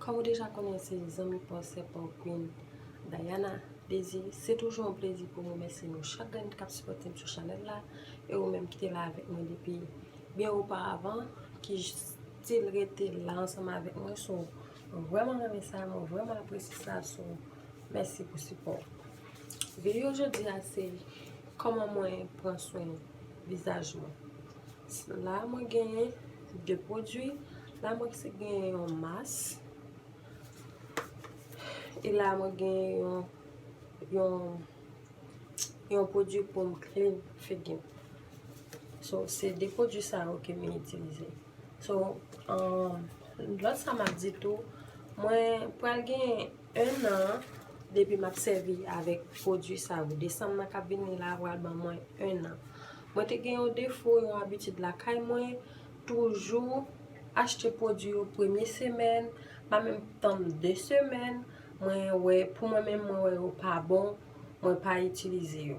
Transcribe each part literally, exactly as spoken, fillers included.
Kòm ou deja konnen, se zanmi pa w, sè pa w, Queen Diana Désir. Se toujou yon plezi pou m remèsye nou chak grenn k ap sipòte m sou chanèl la, e ou menm ki te la avèk mwen depi byen oparavan, ki still rete la ansanm avèk mwen. So, mwen vrèman renmen sa, mwen vrèman apresye sa. So, mèsi pou sipò w. Videyo jodi a se kòman mwen pran swen vizaj mwen. La mwen genyen de pwodui. La mwen genyen yon mas. E la mwen genyen yon, yon, yon pwodui pou m clean figi m. So, se de pwodui sa yo ke m itilize. So, um, lòt sa m ap di tou, mwen pral gen en an depi m ap sèvi avèk pwodui sa yo. Desanm nan k ap vini la pral ban mwen en an. Mwen te gen yon defo, yon abitid lakay mwen, toujou achte pwodui yo premye semèn, pa menm tann de semèn, mwen wè, pou mwen menm, mwen wè yo pa bon, mwen pa itilize yo.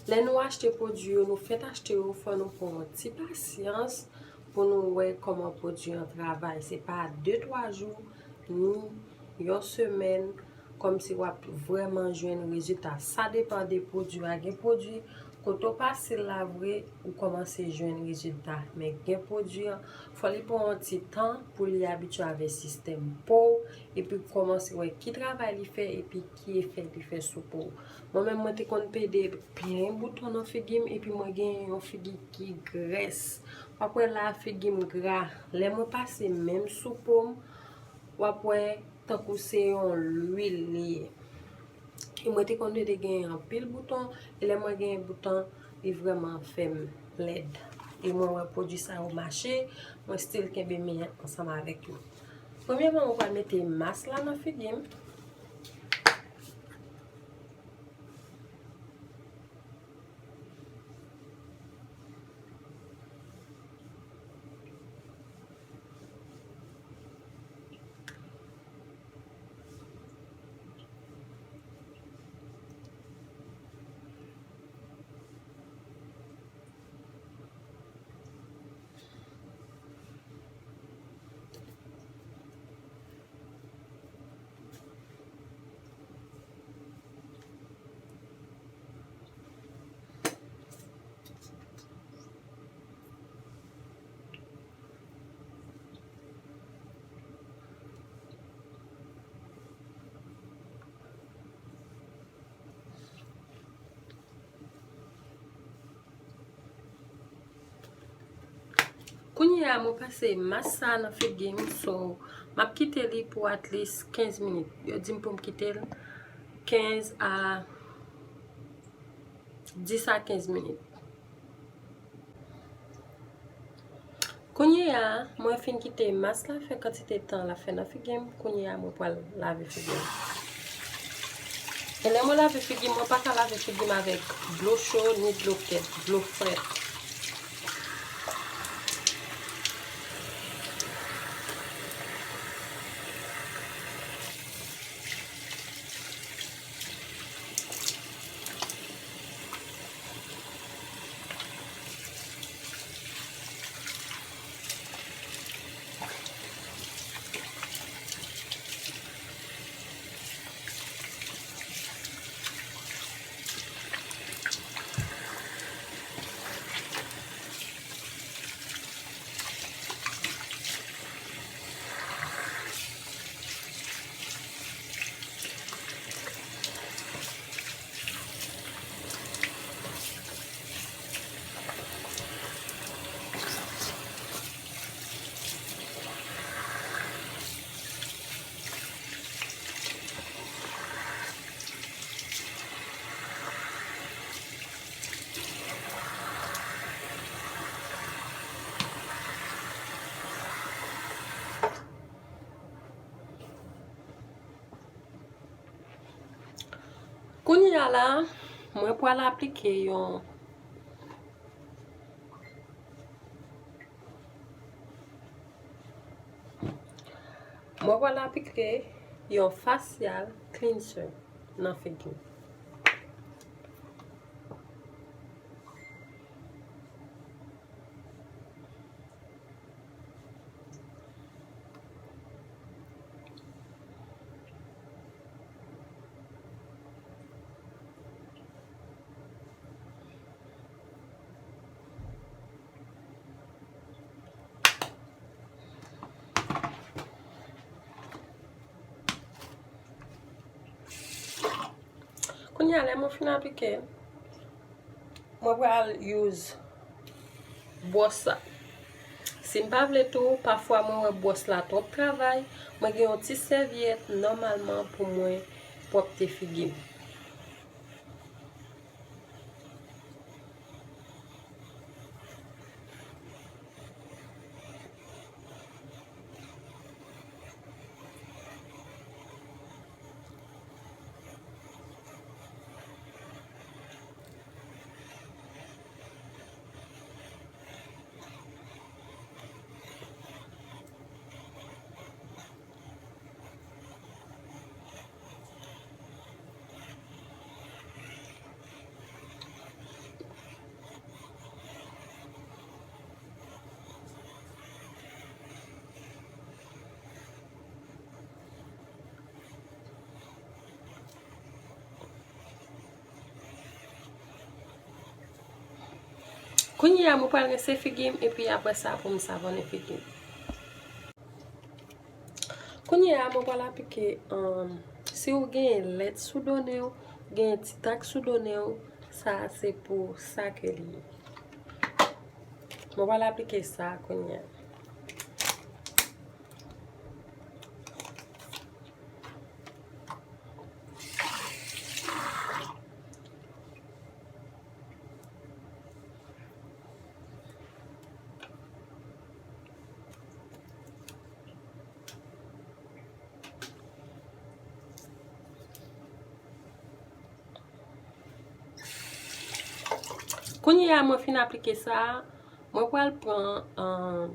Lè nou achte pwodui yo, nou fèt achte yo, fò nou pran yon ti pasyans pou nou wè kòman pwodui an travay. Se pa de, twa jou, ni yon semèn, kòmsi w ap vrèman jwenn rezilta. Sa depann de pwodui a. Gen pwodui, kote w pase l la vre, ou kòmanse jwenn rezilta. Men gen pwodui an, fò li pran yon ti tan pou li abitye avèk sistèm po w, epi kòmanse wè ki travay li fè, epi ki efè li fè sou po w. Mwen menm, mwen te konn pede plen bouton nan figi m, epi mwen gen yon figi ki grès. W ap wè la, figi m gra. Lè mwen pase men m sou po m, w ap wè tankou se yon lwil li ye. E mwen te konn pede genyen anpil bouton, e lè mwen genyen bouton, li vrèman fè m lèd. E mwen wè pwodui sa yo mache, mwen still kenbe men ansanm avèk yo. Premyèman, mwen pral mete mas la nan figi m. Kounye a, mwen pase mas sa nan figi m, so m ap kite li pou at least kenz minit. Yo di m pou m kite l kenz a, dis a kenz minit. Kounye a, mwen fin kite mas la fè kantite tan l ap fè nan figi m. Kounye a, mwen pral lave figi m. E lè mwen lave figi m, mwen pa ka lave figi m avèk dlo cho ni dlo kèt, dlo frèt. Kounye a la, mwen pral aplike yon, mwen pral aplike yon facial cleanser nan figi m. Kounye a, lè mwen fin aplike, mwen pral use bwòs la. Si m pa vle tou, pafwa mwen wè bwòs la twòp travay, mwen gen yon ti sèvyèt nòmalman pou mwen pwòpte figi m. Kounye a, mwen pral rense figi m, epi apre sa, pou m savonnen figi m. Kounye a, mwen pral aplike, um, si w gen lèt sou do nen w, gen ti tak sou do nen w, sa a se pou sa ke li ye. Mwen pral aplike sa a kounye a. Kounye a, mwen fin aplike sa a, mwen pral pran, um,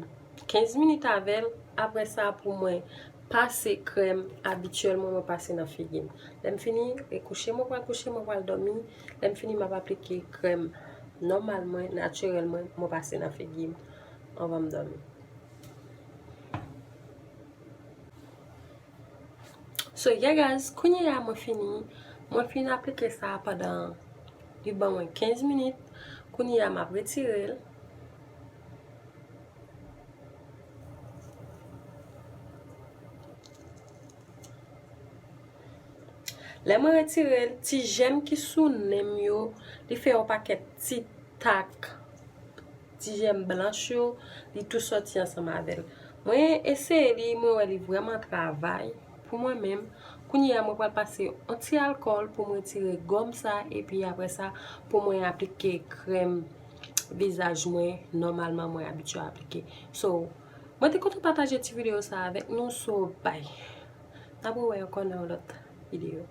kenz minit avè l. Apre sa, pou mwen pase krèm abityèlman mwen pase nan figi m. Lè m fini, e kouche mwen pral kouche, mwen pral dòmi. Lè m fini, m ap aplike krèm nòmal mwen, natirèl mwen, mwen pase nan figi m anvan m dòmi. So, yeah guys, kounye a mwen fini. Mwen fin aplike sa pandan li ban mwen kenz minit. Kounye a m ap retire l. Lè mwen retire l, ti jèm ki sou nen m yo, li fè yon pakèt ti tak. Ti jèm blanch yo, li tou sòti ansanm avè l. Mwen eseye li, mwen wè li vrèman travay pou mwen menm. Kounye a, mwen pral pase yon ti alkòl pou mwen retire gòm sa, epi apre sa, pou mwen aplike krèm vizaj mwen, nòmalman mwen abitye aplike. So, mwen te kontan pataje ti videyo sa avèk nou, so, bye. N ap rewè ankò nan yon lòt videyo.